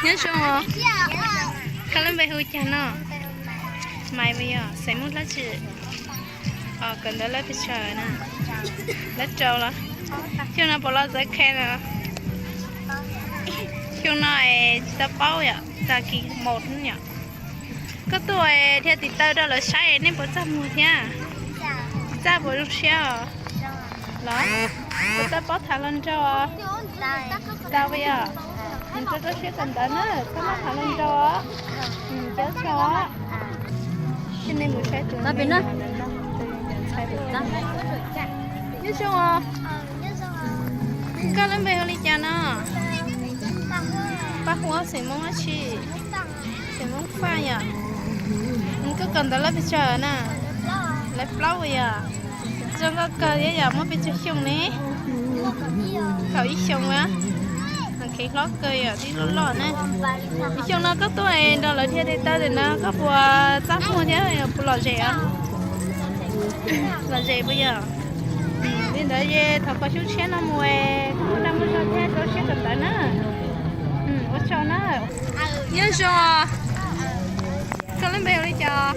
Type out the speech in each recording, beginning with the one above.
Nyob zoo os, koj lub npe hu cas no? Maiv puas yog? Xeem Hmoob dab tsi? Kawm ntawv lab pes tsawg na? Lab rau los? Xyoo no puas los txawv khe no? Xyoo no es tsis tau paub yom, tag kis mus yom. Koj tuaj thiaj tiv taw rau lawv saib nej puas txaj muag thiab? Tsis txaj puas zoo siab os? Los, puas tau paub tham hluas nraug os? Tau puas yog? Nws rau rau siab kawm ntawv na, txhob maj tham hluas nraug os. Cov tso, cia nej mus saib tus ntawd no, tus ntxhais ntawd. Nyob zoo os, koj lub npe hu li cas no? Paj Huab, xeem Hmoob dab tsi? Xeem Hmoob Faj yom. Koj kawm ntawv lab pes tsawg na? Lab plaub yom. Zoo nkauj kawg thiab yom, muaj pes tsawg xyoo ne? Kaum ib xyoos a. Kheev hlob kawg yom, tib loj loj na. Xyoo no koj tuaj nrog lawv dhia tiv taw ntawm no koj puas txaj muag thiab puas lom zem os? Lom zem puas yog? Li ntawd ces thov kom xyoo tshiab no mus es koj muaj dag muaj zog thiab rau siab kawm ntawv na. Ua tsaug na. Nyob zoo. Koj lub npe hu li cas?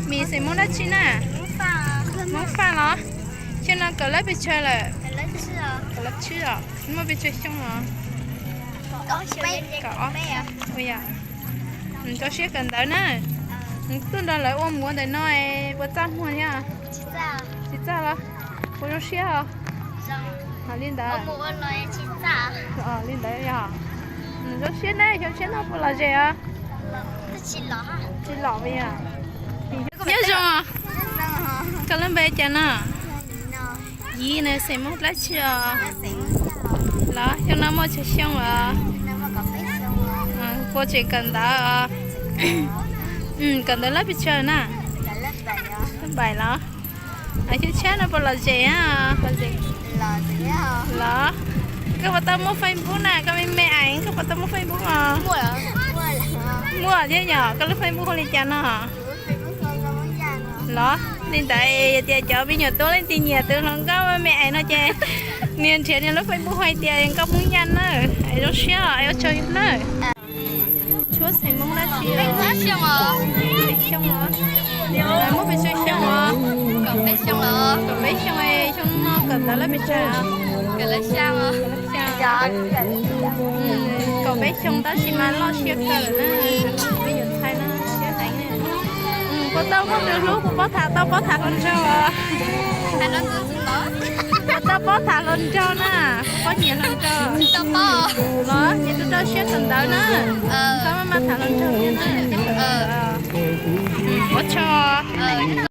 Mim, xeem Hmoob dab tsi na? Hmoob Faj los? Xyoo no kawm lab pes tsawg lawm? Kawm lab tsib os. Muaj pes tsawg xyoo los? Kaum ob. Rau siab kawm ntawv na. Tuaj nrog lawv ua mus ua ntawm no puas txaj muag thiab? Tsis txaj los? Puas zoo siab os? Li ntawd. Li ntawd yog. Zoo siab na, xyoo tshiab no puas lom zem os? Tsis lom puas yog? Nyob zoo. Koj lub npe cas no? Yiv na, xeem Hmoob dab tsi os? Los xyoo no muaj tsawg xyoo os? Puas tseem kawm ntawv os? Kawm ntawv lab pes tsawg na? Lab npaim los? Xyoo tshiab no puas lom zem? Los, koj puas tau muaj Facebook na? Koj me me eev, koj puas tau muaj Facebook os? Muaj thiab yom. Koj lub Facebook hu li cas no? Los, li ntawd yog tias cov me nyuam tub leej twg nyiam tus hluas nkauj me me eev no ces nws nrhiav nws lub Facebook hais tias Nkauj Hmoob Yaj na. Es zoo siab os, es ua tsaug yog na. Tshuab xeem Hmoob dab tsi? Xyoo os. Xyoo os. Muaj pes tsawg xyoo os? Kaum peb xyoo, kaum peb xyoo, xyoo no kawm ntawv lab pes tsawg? Kaum peb xyoo tab sis mas loj siab kawg lawm na. Me nyuam ntxhais no siab heev. Puas tau muaj tus hlub, puas paub tham, tau paub tham hluas nraug os? Puas tau paub tham hluas nraug na? Puas paub nyiam hluas nraug? Los nyiam rau rau siab kawm ntawv na. Txhob maj maj tham hluas nraug thiab na. Ua tsaug.